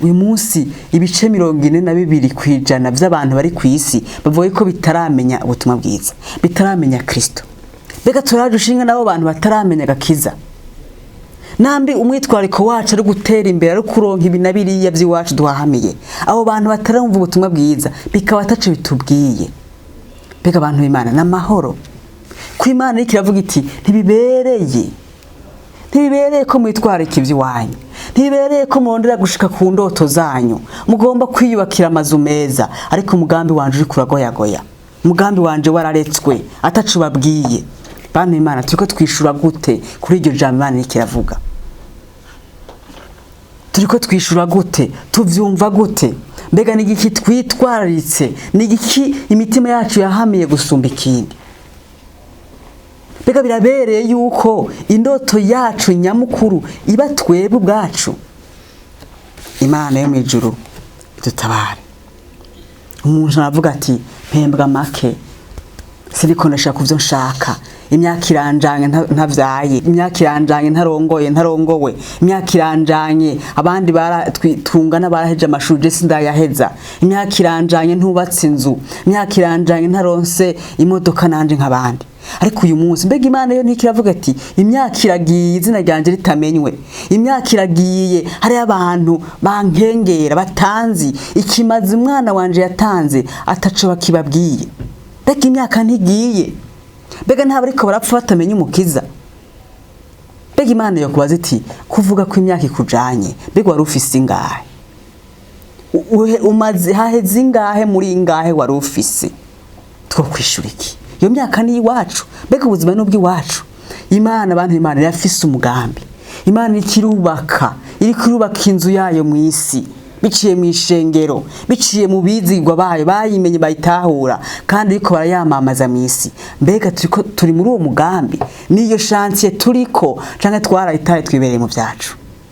Uyu munsi ibice 42% by'abantu bari ku isi bavuga ko bitaramenya ubutumwa bwiza, bitaramenya Kristo. Mbega turaje ushinga n'abo bantu bataramenya agakiza? Nambi umwitwariko wacu ari gutera imbere, ari kuronka ibi na biriya by'iwacu duhahamiye, abo bantu batarumva ubutumwa bwiza bikaba ataco bitubwiye. Mbega abantu b'Imana, n'amahoro ku Imana iriko iravuga iti: "Ntibibereye, ntibibereye ko mwitwarika iby'iwanyu, ntibibereye ko murondera gushika ku ndoto zanyu, mugomba kwiyubakira amazu meza, ariko umugambi wanje uri kuragoyagoya, umugambi wanje wararetswe ataco babwiye." Bantu Imana, turiko twishura gute kuri iryo jambo Imana iriko iravuga? Turiko twishura gute? Tuvyumva gute? Mbega ni igiki twitwararitse? Ni igiki imitima yacu yahamiye gusumba ikindi? Mbega birabereye yuko indoto yacu nyamukuru iba twebwe ubwacu? Imana yo mu ijuru idutabare. Umuntu aravuga ati: "Mpembwa make, siniko ndashaka kuvyo nshaka, imyaka iranjanye ntavyaye, imyaka iranjanye ntarongoye, ntarongowe, imyaka iranjanye abandi tungana baraheje amashuri, je sindayaheza, imyaka iranjanye ntubatse inzu, imyaka iranjanye ntaronse imodoka nanje nk'abandi." Ariko uyu munsi, mbega Imana yo ntikiravuga ati: "Imyaka iragiye izina ryanje ritamenywe, imyaka iragiye hari abantu bankengera batanzi ikimazi umwana wanje yatanze ataco bakibabwiye"? Mbega imyaka ntigiye? Mbega ntabwo ariko barapfa batamenya Umukiza? Mbega Imana yo kubaza iti: "Kuvuga ko imyaka ikujanye, mbega wari ufise ingahe? Umaze haheze ingahe muri ingahe wari ufise?" Two kwishura iki? Iyo myaka ni iwacu? Mbega ubuzima ni ubw'iwacu? Imana, abantu Imana irafise umugambi. Imana iriko irubaka inzu yayo mu isi biciye mu ishengero, biciye mu bizigwa bayo bayimenye, bayitahura, kandi ariko barayamamaza mu isi. Mbega turiko turi muri uwo mugambi, niyo chantier turiko, canke twarayitaye twibereye mu vyacu?